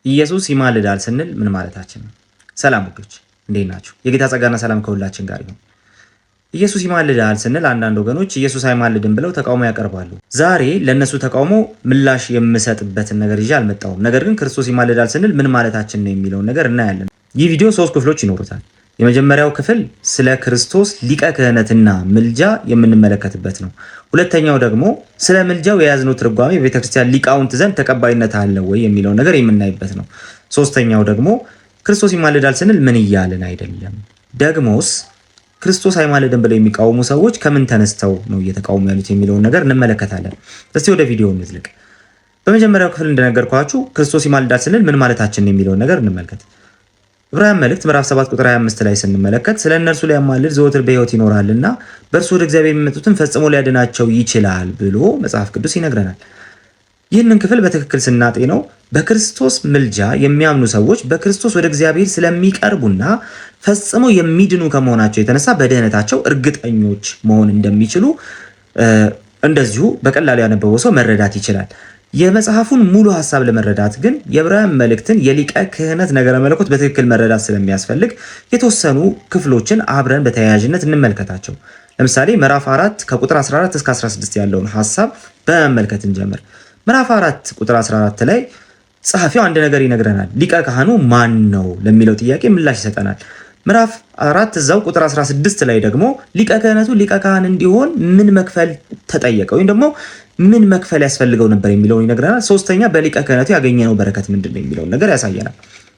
ኢየሱስ ይማልዳል ስንል ምን ማለታችን ነው? ሰላም ውዶች፣ እንዴት ናችሁ? የጌታ ጸጋና ሰላም ከሁላችን ጋር ይሁን። ኢየሱስ ይማልዳል ስንል አንዳንድ ወገኖች ኢየሱስ አይማልድም ብለው ተቃውሞ ያቀርባሉ። ዛሬ ለእነሱ ተቃውሞ ምላሽ የምሰጥበትን ነገር ይዤ አልመጣሁም። ነገር ግን ክርስቶስ ይማልዳል ስንል ምን ማለታችን ነው የሚለውን ነገር እናያለን። ይህ ቪዲዮ ሶስት ክፍሎች ይኖሩታል። የመጀመሪያው ክፍል ስለ ክርስቶስ ሊቀ ክህነትና ምልጃ የምንመለከትበት ነው። ሁለተኛው ደግሞ ስለ ምልጃው የያዝነው ትርጓሜ በቤተክርስቲያን ሊቃውንት ዘንድ ተቀባይነት አለ ወይ የሚለውን ነገር የምናይበት ነው። ሶስተኛው ደግሞ ክርስቶስ ይማልዳል ስንል ምን እያልን አይደለም፣ ደግሞስ ክርስቶስ አይማልድም ብለው የሚቃወሙ ሰዎች ከምን ተነስተው ነው እየተቃወሙ ያሉት የሚለውን ነገር እንመለከታለን። እስቲ ወደ ቪዲዮ እንዝልቅ። በመጀመሪያው ክፍል እንደነገርኳችሁ ክርስቶስ ይማልዳል ስንል ምን ማለታችን ነው የሚለውን ነገር እንመልከት። ዕብራውያን መልእክት ምዕራፍ 7 ቁጥር 25 ላይ ስንመለከት ስለ እነርሱ ሊያማልድ ዘወትር በሕይወት ይኖራልና በእርሱ ወደ እግዚአብሔር የሚመጡትን ፈጽሞ ሊያድናቸው ይችላል ብሎ መጽሐፍ ቅዱስ ይነግረናል። ይህንን ክፍል በትክክል ስናጤነው በክርስቶስ ምልጃ የሚያምኑ ሰዎች በክርስቶስ ወደ እግዚአብሔር ስለሚቀርቡና ፈጽመው የሚድኑ ከመሆናቸው የተነሳ በድህነታቸው እርግጠኞች መሆን እንደሚችሉ እንደዚሁ በቀላሉ ያነበበው ሰው መረዳት ይችላል። የመጽሐፉን ሙሉ ሀሳብ ለመረዳት ግን የዕብራውያን መልእክትን የሊቀ ክህነት ነገረ መለኮት በትክክል መረዳት ስለሚያስፈልግ የተወሰኑ ክፍሎችን አብረን በተያያዥነት እንመልከታቸው። ለምሳሌ ምዕራፍ 4 ከቁጥር 14 እስከ 16 ያለውን ሀሳብ በመመልከት እንጀምር። ምዕራፍ 4 ቁጥር 14 ላይ ጸሐፊው አንድ ነገር ይነግረናል። ሊቀ ካህኑ ማን ነው ለሚለው ጥያቄ ምላሽ ይሰጠናል። ምዕራፍ 4 እዛው ቁጥር 16 ላይ ደግሞ ሊቀ ክህነቱ ሊቀ ካህን እንዲሆን ምን መክፈል ተጠየቀ ወይም ደግሞ ምን መክፈል ያስፈልገው ነበር የሚለውን ይነግረናል። ሶስተኛ በሊቀ ክህነቱ ያገኘነው በረከት ምንድን ነው የሚለውን ነገር ያሳየናል።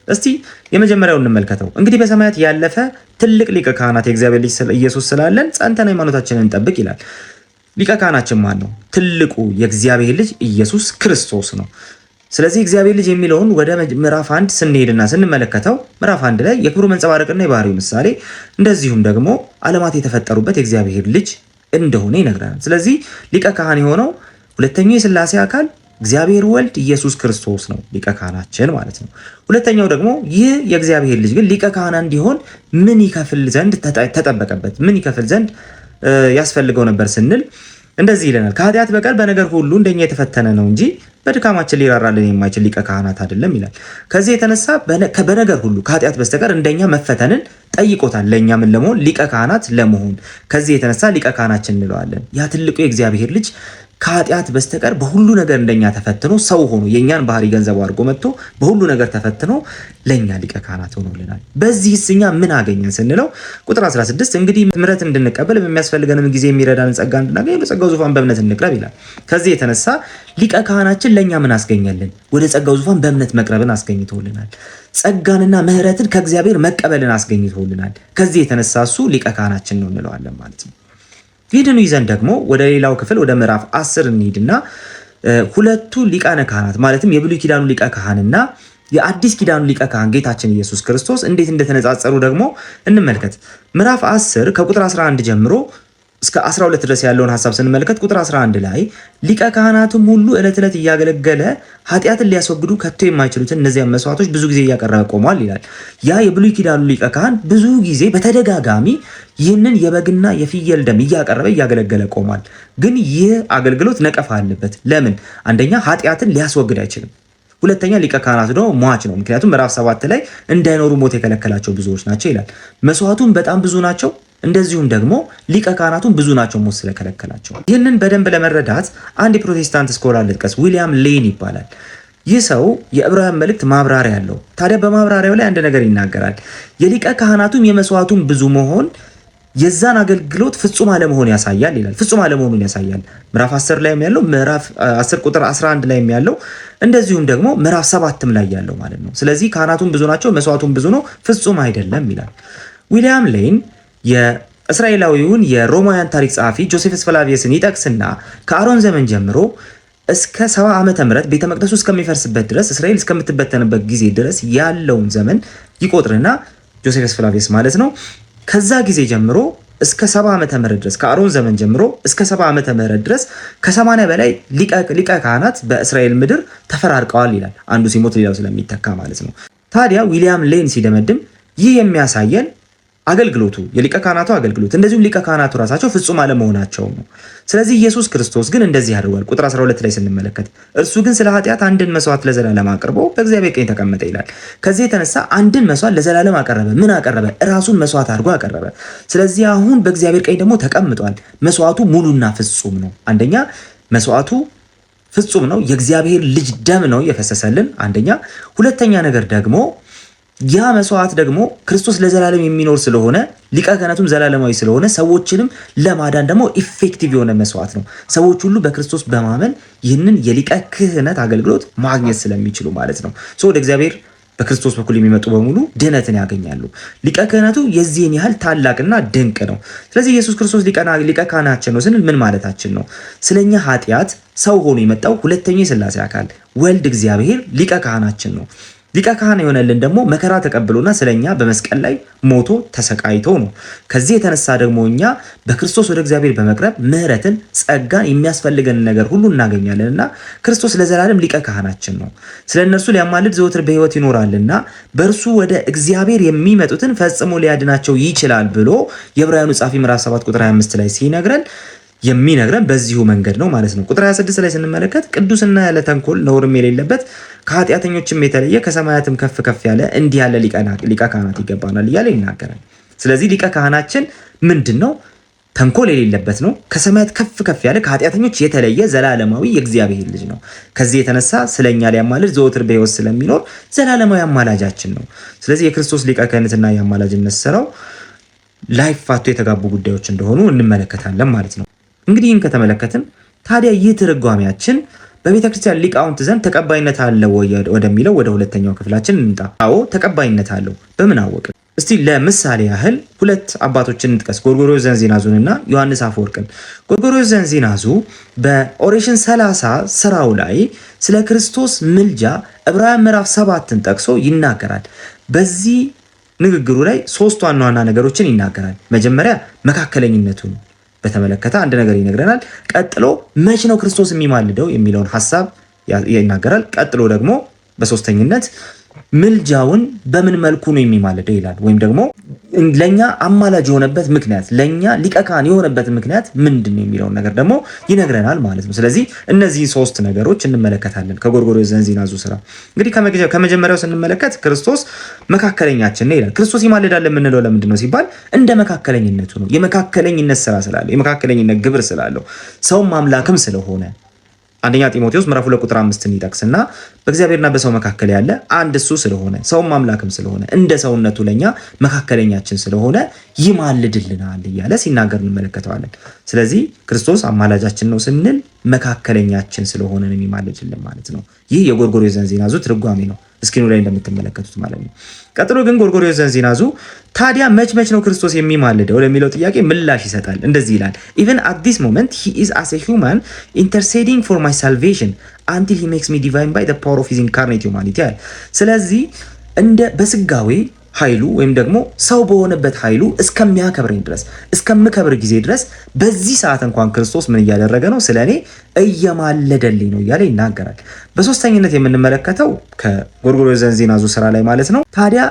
እስቲ የመጀመሪያውን እንመልከተው። እንግዲህ በሰማያት ያለፈ ትልቅ ሊቀ ካህናት የእግዚአብሔር ልጅ ኢየሱስ ስላለን ጸንተን ሃይማኖታችንን እንጠብቅ ይላል። ሊቀ ካህናችን ማን ነው? ትልቁ የእግዚአብሔር ልጅ ኢየሱስ ክርስቶስ ነው። ስለዚህ እግዚአብሔር ልጅ የሚለውን ወደ ምዕራፍ 1 ስንሄድና ስንመለከተው ምዕራፍ 1 ላይ የክብሩ መንጸባረቅና የባህሪው ምሳሌ እንደዚሁም ደግሞ ዓለማት የተፈጠሩበት የእግዚአብሔር ልጅ እንደሆነ ይነግረናል። ስለዚህ ሊቀ ካህን የሆነው ሁለተኛው የሥላሴ አካል እግዚአብሔር ወልድ ኢየሱስ ክርስቶስ ነው፣ ሊቀ ካህናችን ማለት ነው። ሁለተኛው ደግሞ ይህ የእግዚአብሔር ልጅ ግን ሊቀ ካህና እንዲሆን ምን ይከፍል ዘንድ ተጠበቀበት? ምን ይከፍል ዘንድ ያስፈልገው ነበር ስንል እንደዚህ ይለናል። ከኃጢአት በቀር በነገር ሁሉ እንደኛ የተፈተነ ነው እንጂ በድካማችን ሊራራልን የማይችል ሊቀ ካህናት አይደለም ይላል። ከዚህ የተነሳ በነገር ሁሉ ከኃጢአት በስተቀር እንደኛ መፈተንን ጠይቆታል። ለእኛ ምን ለመሆን? ሊቀ ካህናት ለመሆን። ከዚህ የተነሳ ሊቀ ካህናችን እንለዋለን። ያ ትልቁ የእግዚአብሔር ልጅ ከኃጢአት በስተቀር በሁሉ ነገር እንደኛ ተፈትኖ ሰው ሆኖ የእኛን ባህሪ ገንዘቡ አድርጎ መጥቶ በሁሉ ነገር ተፈትኖ ለእኛ ሊቀ ካህናት ሆኖልናል። በዚህስ እኛ ምን አገኘን ስንለው ቁጥር 16 እንግዲህ ምሕረት እንድንቀበል በሚያስፈልገንም ጊዜ የሚረዳን ጸጋ እንድናገኝ ወደ ጸጋው ዙፋን በእምነት እንቅረብ ይላል። ከዚህ የተነሳ ሊቀ ካህናችን ለእኛ ምን አስገኘልን? ወደ ጸጋው ዙፋን በእምነት መቅረብን አስገኝቶልናል። ጸጋንና ምሕረትን ከእግዚአብሔር መቀበልን አስገኝቶልናል። ከዚህ የተነሳ እሱ ሊቀ ካህናችን ነው እንለዋለን ማለት ነው። ይህንኑ ይዘን ደግሞ ወደ ሌላው ክፍል ወደ ምዕራፍ 10 እንሂድና ሁለቱ ሊቃነ ካህናት ማለትም የብሉይ ኪዳኑ ሊቀ ካህንና የአዲስ ኪዳኑ ሊቀ ካህን ጌታችን ኢየሱስ ክርስቶስ እንዴት እንደተነጻጸሩ ደግሞ እንመልከት። ምዕራፍ 10 ከቁጥር 11 ጀምሮ እስከ 12 ድረስ ያለውን ሀሳብ ስንመለከት ቁጥር 11 ላይ ሊቀ ካህናቱም ሁሉ ዕለት ዕለት እያገለገለ ኃጢአትን ሊያስወግዱ ከቶ የማይችሉትን እነዚያን መስዋዕቶች ብዙ ጊዜ እያቀረበ ቆሟል ይላል። ያ የብሉይ ኪዳኑ ሊቀ ካህን ብዙ ጊዜ በተደጋጋሚ ይህንን የበግና የፍየል ደም እያቀረበ እያገለገለ ቆሟል። ግን ይህ አገልግሎት ነቀፋ አለበት። ለምን? አንደኛ ኃጢአትን ሊያስወግድ አይችልም። ሁለተኛ ሊቀ ካህናቱ ደግሞ ሟች ነው። ምክንያቱም ምዕራፍ 7 ላይ እንዳይኖሩ ሞት የከለከላቸው ብዙዎች ናቸው ይላል። መስዋዕቱም በጣም ብዙ ናቸው። እንደዚሁም ደግሞ ሊቀ ካህናቱን ብዙ ናቸው ሞት ስለከለከላቸው። ይህንን በደንብ ለመረዳት አንድ የፕሮቴስታንት scholar ልጥቀስ። ዊሊያም ሌን ይባላል። ይህ ሰው የዕብራውያን መልእክት ማብራሪያ አለው። ታዲያ በማብራሪያው ላይ አንድ ነገር ይናገራል። የሊቀ ካህናቱም የመስዋዕቱም ብዙ መሆን የዛን አገልግሎት ፍጹም አለመሆን ያሳያል ይላል። ፍጹም አለመሆኑን ያሳያል። ምዕራፍ 10 ላይም ያለው ምዕራፍ 10 ቁጥር 11 ላይም ያለው እንደዚሁም ደግሞ ምዕራፍ 7ም ላይ ያለው ማለት ነው። ስለዚህ ካህናቱም ብዙ ናቸው፣ መስዋዕቱም ብዙ ነው፣ ፍጹም አይደለም ይላል። ዊሊያም ሌን የእስራኤላዊውን የሮማውያን ታሪክ ጸሐፊ ጆሴፈስ ፍላቪየስን ይጠቅስና ከአሮን ዘመን ጀምሮ እስከ 70 ዓመተ ምህረት ቤተ መቅደሱ እስከሚፈርስበት ድረስ እስራኤል እስከምትበተንበት ጊዜ ድረስ ያለውን ዘመን ይቆጥርና ጆሴፈስ ፍላቪየስ ማለት ነው። ከዛ ጊዜ ጀምሮ እስከ 70 ዓመተ ምህረት ድረስ ከአሮን ዘመን ጀምሮ እስከ 70 ዓመተ ምህረት ድረስ ከ80 በላይ ሊቀ ካህናት በእስራኤል ምድር ተፈራርቀዋል ይላል። አንዱ ሲሞት ሌላው ስለሚተካ ማለት ነው። ታዲያ ዊሊያም ሌን ሲደመድም ይህ የሚያሳየን አገልግሎቱ፣ የሊቀ ካህናቱ አገልግሎት፣ እንደዚሁም ሊቀ ካህናቱ ራሳቸው ፍጹም አለመሆናቸው ነው። ስለዚህ ኢየሱስ ክርስቶስ ግን እንደዚህ አድርጓል። ቁጥር 12 ላይ ስንመለከት እርሱ ግን ስለ ኃጢአት አንድን መስዋዕት ለዘላለም አቅርቦ በእግዚአብሔር ቀኝ ተቀመጠ ይላል። ከዚህ የተነሳ አንድን መስዋዕት ለዘላለም አቀረበ። ምን አቀረበ? ራሱን መስዋዕት አድርጎ አቀረበ። ስለዚህ አሁን በእግዚአብሔር ቀኝ ደግሞ ተቀምጧል። መስዋዕቱ ሙሉና ፍጹም ነው። አንደኛ መስዋዕቱ ፍጹም ነው። የእግዚአብሔር ልጅ ደም ነው የፈሰሰልን አንደኛ። ሁለተኛ ነገር ደግሞ ያ መስዋዕት ደግሞ ክርስቶስ ለዘላለም የሚኖር ስለሆነ፣ ሊቀ ካህናቱም ዘላለማዊ ስለሆነ፣ ሰዎችንም ለማዳን ደግሞ effective የሆነ መስዋዕት ነው። ሰዎች ሁሉ በክርስቶስ በማመን ይህንን የሊቀ ክህነት አገልግሎት ማግኘት ስለሚችሉ ማለት ነው። ወደ እግዚአብሔር በክርስቶስ በኩል የሚመጡ በሙሉ ድህነትን ያገኛሉ። ሊቀ ክህነቱ የዚህን ያህል ታላቅና ድንቅ ነው። ስለዚህ ኢየሱስ ክርስቶስ ሊቀ ካህናችን ነው ስንል ምን ማለታችን ነው? ስለኛ ኃጢአት ሰው ሆኖ የመጣው ሁለተኛው የሥላሴ አካል ወልድ እግዚአብሔር ሊቀ ካህናችን ነው። ሊቀ ካህን የሆነልን ደግሞ መከራ ተቀብሎና ስለኛ በመስቀል ላይ ሞቶ ተሰቃይቶ ነው። ከዚህ የተነሳ ደግሞ እኛ በክርስቶስ ወደ እግዚአብሔር በመቅረብ ምሕረትን፣ ጸጋን፣ የሚያስፈልገንን ነገር ሁሉ እናገኛለን እና ክርስቶስ ለዘላለም ሊቀ ካህናችን ነው። ስለ እነርሱ ሊያማልድ ዘወትር በሕይወት ይኖራልና በእርሱ ወደ እግዚአብሔር የሚመጡትን ፈጽሞ ሊያድናቸው ይችላል ብሎ የዕብራውያኑ ጸሐፊ ምዕራፍ 7 ቁጥር 25 ላይ ሲነግረን የሚነግረን በዚሁ መንገድ ነው ማለት ነው። ቁጥር 26 ላይ ስንመለከት ቅዱስና ያለ ተንኮል ነውርም የሌለበት፣ ከኃጢአተኞችም የተለየ፣ ከሰማያትም ከፍ ከፍ ያለ እንዲህ ያለ ሊቀ ካህናት ይገባናል እያለ ይናገራል። ስለዚህ ሊቀ ካህናችን ምንድን ነው? ተንኮል የሌለበት ነው። ከሰማያት ከፍ ከፍ ያለ፣ ከኃጢአተኞች የተለየ ዘላለማዊ የእግዚአብሔር ልጅ ነው። ከዚህ የተነሳ ስለኛ ሊያማልድ ዘወትር በሕይወት ስለሚኖር ዘላለማዊ አማላጃችን ነው። ስለዚህ የክርስቶስ ሊቀ ክህነትና የአማላጅነት ስራው ላይፋቱ የተጋቡ ጉዳዮች እንደሆኑ እንመለከታለን ማለት ነው። እንግዲህ ይህን ከተመለከትን ታዲያ ይህ ትርጓሜያችን በቤተ ክርስቲያን ሊቃውንት ዘንድ ተቀባይነት አለው ወይ ወደሚለው ወደ ሁለተኛው ክፍላችን እንምጣ። አዎ፣ ተቀባይነት አለው። በምን አወቅን? እስቲ ለምሳሌ ያህል ሁለት አባቶችን እንጥቀስ፣ ጎርጎርዮስ ዘንዚናዙንና ዮሐንስ አፈወርቅን። ጎርጎርዮስ ዘንዚናዙ በ Oration 30 ስራው ላይ ስለ ክርስቶስ ምልጃ ዕብራውያን ምዕራፍ 7ን ጠቅሶ ይናገራል። በዚህ ንግግሩ ላይ ሶስት ዋና ዋና ነገሮችን ይናገራል። መጀመሪያ መካከለኝነቱን በተመለከተ አንድ ነገር ይነግረናል። ቀጥሎ መች ነው ክርስቶስ የሚማልደው የሚለውን ሀሳብ ይናገራል። ቀጥሎ ደግሞ በሶስተኝነት ምልጃውን በምን መልኩ ነው የሚማልደው ይላል። ወይም ደግሞ ለእኛ አማላጅ የሆነበት ምክንያት፣ ለእኛ ሊቀ ካህን የሆነበት ምክንያት ምንድን ነው የሚለውን ነገር ደግሞ ይነግረናል ማለት ነው። ስለዚህ እነዚህ ሶስት ነገሮች እንመለከታለን ከጎርጎርዮስ ዘንዚናዙ ስራ። እንግዲህ ከመጀመሪያው ስንመለከት ክርስቶስ መካከለኛችን ነው ይላል። ክርስቶስ ይማልዳል የምንለው ለምንድን ነው ሲባል እንደ መካከለኝነቱ ነው። የመካከለኝነት ስራ ስላለው፣ የመካከለኝነት ግብር ስላለው፣ ሰውም አምላክም ስለሆነ፣ አንደኛ ጢሞቴዎስ ምዕራፍ 2 ቁጥር 5ን ይጠቅስና በእግዚአብሔርና በሰው መካከል ያለ አንድ እሱ ስለሆነ፣ ሰውም አምላክም ስለሆነ፣ እንደ ሰውነቱ ለኛ መካከለኛችን ስለሆነ ይማልድልናል እያለ ሲናገር እንመለከተዋለን። ስለዚህ ክርስቶስ አማላጃችን ነው ስንል መካከለኛችን ስለሆነ ነው የሚማልድልን ማለት ነው። ይህ የጎርጎርዮስ ዘንዚናዙ ትርጓሜ ነው፣ screen ኑ ላይ እንደምትመለከቱት ማለት ነው። ቀጥሎ ግን ጎርጎርዮስ ዘንዚናዙ ታዲያ መች መች ነው ክርስቶስ የሚማልደው ለሚለው ጥያቄ ምላሽ ይሰጣል። እንደዚህ ይላል፦ "Even at this moment he is as a human interceding for my salvation until he makes me divine by the power of his incarnate humanity" አለ። ስለዚህ እንደ በስጋዌ ኃይሉ ወይም ደግሞ ሰው በሆነበት ኃይሉ እስከሚያከብረኝ ድረስ፣ እስከምከብር ጊዜ ድረስ በዚህ ሰዓት እንኳን ክርስቶስ ምን እያደረገ ነው? ስለ እኔ እየማለደልኝ ነው እያለ ይናገራል። በሶስተኝነት የምንመለከተው ከጎርጎርዮስ ዘንዚናዙ ስራ ላይ ማለት ነው። ታዲያ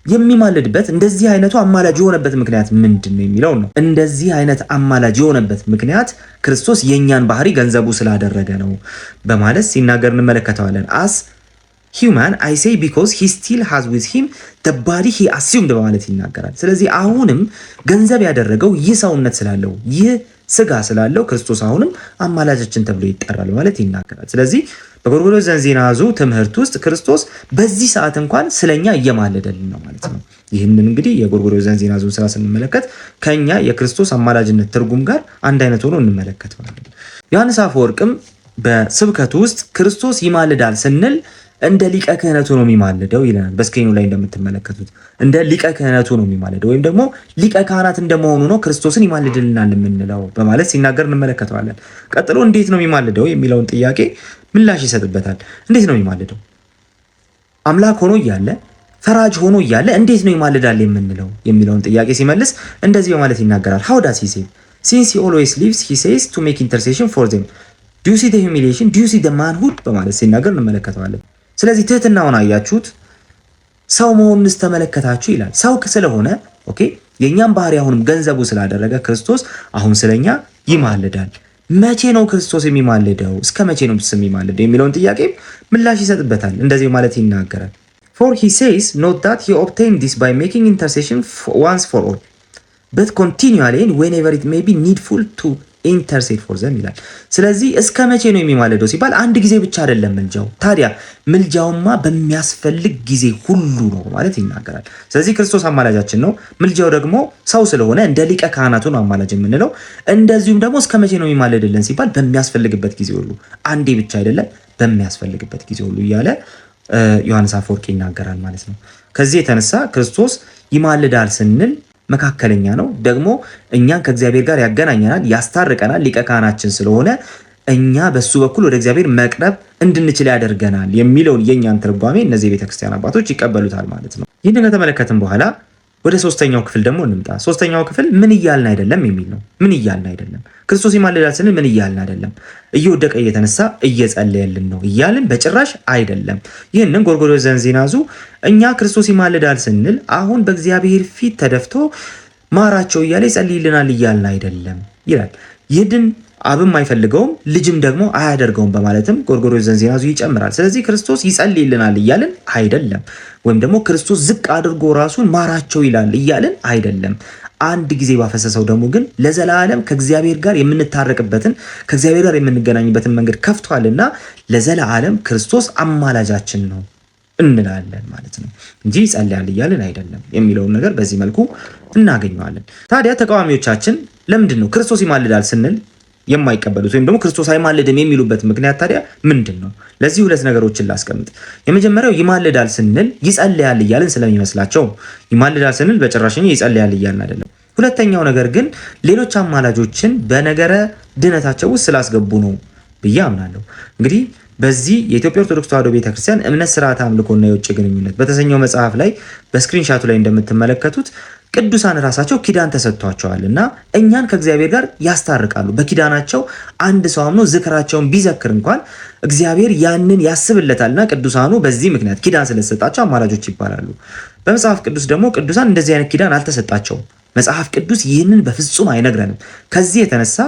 የሚማልድበት እንደዚህ አይነቱ አማላጅ የሆነበት ምክንያት ምንድን ነው የሚለው ነው። እንደዚህ አይነት አማላጅ የሆነበት ምክንያት ክርስቶስ የእኛን ባህሪ ገንዘቡ ስላደረገ ነው በማለት ሲናገር እንመለከተዋለን። "As human I say, because he still has with him the body he assumed" በማለት ይናገራል። ስለዚህ አሁንም ገንዘብ ያደረገው ይህ ሰውነት ስላለው፣ ይህ ስጋ ስላለው ክርስቶስ አሁንም አማላጃችን ተብሎ ይጠራል በማለት ይናገራል። ስለዚህ በጎርጎርዮስ ዘንዚናዙ ትምህርት ውስጥ ክርስቶስ በዚህ ሰዓት እንኳን ስለኛ እየማለደልን ነው ማለት ነው። ይህንን እንግዲህ የጎርጎርዮስ ዘንዚናዙን ስራ ስንመለከት ከኛ የክርስቶስ አማላጅነት ትርጉም ጋር አንድ አይነት ሆኖ እንመለከተዋለን። ዮሐንስ አፈወርቅም በስብከቱ ውስጥ ክርስቶስ ይማልዳል ስንል እንደ ሊቀ ክህነቱ ነው የሚማልደው ይለናል። በ screen ኑ ላይ እንደምትመለከቱት እንደ ሊቀ ክህነቱ ነው የሚማልደው ወይም ደግሞ ሊቀ ካህናት እንደመሆኑ ነው ክርስቶስን ይማልድልናል የምንለው በማለት ሲናገር እንመለከተዋለን። ቀጥሎ እንዴት ነው የሚማልደው የሚለውን ጥያቄ ምላሽ ይሰጥበታል። እንዴት ነው የሚማልደው? አምላክ ሆኖ እያለ፣ ፈራጅ ሆኖ እያለ እንዴት ነው ይማልዳል የምንለው የሚለውን ጥያቄ ሲመልስ እንደዚህ በማለት ይናገራል። "How does he save, since he always lives," he says, "to make intercession for them? Do you see the humiliation? Do you see the manhood?" በማለት ሲናገር እንመለከተዋለን። ስለዚህ ትህትናውን አያችሁት፣ ሰው መሆኑንስ ተመለከታችሁ ይላል። ሰው ስለሆነ okay፣ የእኛም ባህሪ አሁንም ገንዘቡ ስላደረገ ክርስቶስ አሁን ስለኛ ይማልዳል። መቼ ነው ክርስቶስ የሚማልደው? እስከ መቼ ነው የሚማልደው የሚለውን ጥያቄ ምላሽ ይሰጥበታል። እንደዚህ ማለት ይናገራል። "For he says not that he obtained this by making intercession once for all, but continually, whenever it may be needful to intercede for them" ይላል። ስለዚህ እስከ መቼ ነው የሚማልደው ሲባል አንድ ጊዜ ብቻ አይደለም ምልጃው። ታዲያ ምልጃውማ በሚያስፈልግ ጊዜ ሁሉ ነው ማለት ይናገራል። ስለዚህ ክርስቶስ አማላጃችን ነው። ምልጃው ደግሞ ሰው ስለሆነ እንደ ሊቀ ካህናቱ ነው አማላጅ የምንለው። እንደዚሁም ደግሞ እስከ መቼ ነው የሚማልድልን ሲባል በሚያስፈልግበት ጊዜ ሁሉ፣ አንዴ ብቻ አይደለም፣ በሚያስፈልግበት ጊዜ ሁሉ እያለ ዮሐንስ አፈወርቅ ይናገራል ማለት ነው። ከዚህ የተነሳ ክርስቶስ ይማልዳል ስንል መካከለኛ ነው። ደግሞ እኛን ከእግዚአብሔር ጋር ያገናኘናል፣ ያስታርቀናል። ሊቀ ካህናችን ስለሆነ እኛ በሱ በኩል ወደ እግዚአብሔር መቅረብ እንድንችል ያደርገናል የሚለውን የእኛን ትርጓሜ እነዚህ የቤተክርስቲያን አባቶች ይቀበሉታል ማለት ነው። ይህንን ከተመለከትን በኋላ ወደ ሶስተኛው ክፍል ደግሞ እንምጣ። ሶስተኛው ክፍል ምን እያልን አይደለም የሚል ነው። ምን እያልን አይደለም? ክርስቶስ ይማልዳል ስንል ምን እያልን አይደለም? እየወደቀ እየተነሳ እየጸለየልን ነው እያልን በጭራሽ አይደለም። ይህንን ጎርጎርዮስ ዘንዚናዙ እኛ ክርስቶስ ይማልዳል ስንል አሁን በእግዚአብሔር ፊት ተደፍቶ ማራቸው እያለ ይጸልይልናል እያልን አይደለም ይላል። ይህንን አብም አይፈልገውም ልጅም ደግሞ አያደርገውም በማለትም ጎርጎርዮስ ዘንዚናዙ ይጨምራል። ስለዚህ ክርስቶስ ይጸልይልናል እያልን አይደለም፣ ወይም ደግሞ ክርስቶስ ዝቅ አድርጎ ራሱን ማራቸው ይላል እያልን አይደለም። አንድ ጊዜ ባፈሰሰው ደሙ ግን ለዘላለም ከእግዚአብሔር ጋር የምንታረቅበትን፣ ከእግዚአብሔር ጋር የምንገናኝበትን መንገድ ከፍቷልና ለዘላለም ክርስቶስ አማላጃችን ነው እንላለን ማለት ነው እንጂ ይጸልያል እያልን አይደለም የሚለውን ነገር በዚህ መልኩ እናገኘዋለን። ታዲያ ተቃዋሚዎቻችን ለምንድን ነው ክርስቶስ ይማልዳል ስንል የማይቀበሉት ወይም ደግሞ ክርስቶስ አይማልድም የሚሉበት ምክንያት ታዲያ ምንድን ነው? ለዚህ ሁለት ነገሮችን ላስቀምጥ። የመጀመሪያው ይማልዳል ስንል ይጸልያል እያልን ስለሚመስላቸው፣ ይማልዳል ስንል በጭራሽ ይጸልያል እያልን አይደለም። ሁለተኛው ነገር ግን ሌሎች አማላጆችን በነገረ ድነታቸው ውስጥ ስላስገቡ ነው ብዬ አምናለሁ። እንግዲህ በዚህ የኢትዮጵያ ኦርቶዶክስ ተዋሕዶ ቤተክርስቲያን እምነት፣ ስርዓተ አምልኮና የውጭ ግንኙነት በተሰኘው መጽሐፍ ላይ በ screenshot ኡ ላይ እንደምትመለከቱት ቅዱሳን ራሳቸው ኪዳን ተሰጥቷቸዋል እና እኛን ከእግዚአብሔር ጋር ያስታርቃሉ። በኪዳናቸው አንድ ሰው አምኖ ዝክራቸውን ቢዘክር እንኳን እግዚአብሔር ያንን ያስብለታልና ቅዱሳኑ በዚህ ምክንያት ኪዳን ስለተሰጣቸው አማላጆች ይባላሉ። በመጽሐፍ ቅዱስ ደግሞ ቅዱሳን እንደዚህ አይነት ኪዳን አልተሰጣቸውም። መጽሐፍ ቅዱስ ይህንን በፍጹም አይነግረንም። ከዚህ የተነሳ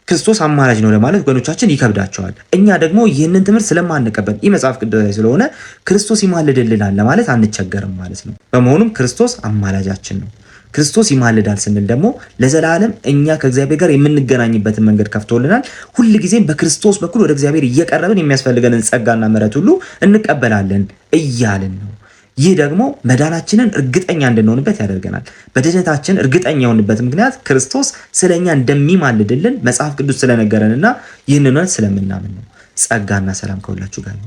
ክርስቶስ አማላጅ ነው ለማለት ወገኖቻችን ይከብዳቸዋል። እኛ ደግሞ ይህንን ትምህርት ስለማንቀበል፣ ይህ መጽሐፍ ቅዱስ ስለሆነ ክርስቶስ ይማልድልናል ለማለት አንቸገርም ማለት ነው። በመሆኑም ክርስቶስ አማላጃችን ነው። ክርስቶስ ይማልዳል ስንል ደግሞ ለዘላለም እኛ ከእግዚአብሔር ጋር የምንገናኝበትን መንገድ ከፍቶልናል። ሁልጊዜም በክርስቶስ በኩል ወደ እግዚአብሔር እየቀረብን የሚያስፈልገንን ጸጋና ምሕረት ሁሉ እንቀበላለን እያልን ነው። ይህ ደግሞ መዳናችንን እርግጠኛ እንድንሆንበት ያደርገናል። በድህነታችን እርግጠኛ የሆንበት ምክንያት ክርስቶስ ስለኛ እንደሚማልድልን መጽሐፍ ቅዱስ ስለነገረንና ይህንን ስለምናምን ነው። ጸጋና ሰላም ከሁላችሁ ጋር ነው።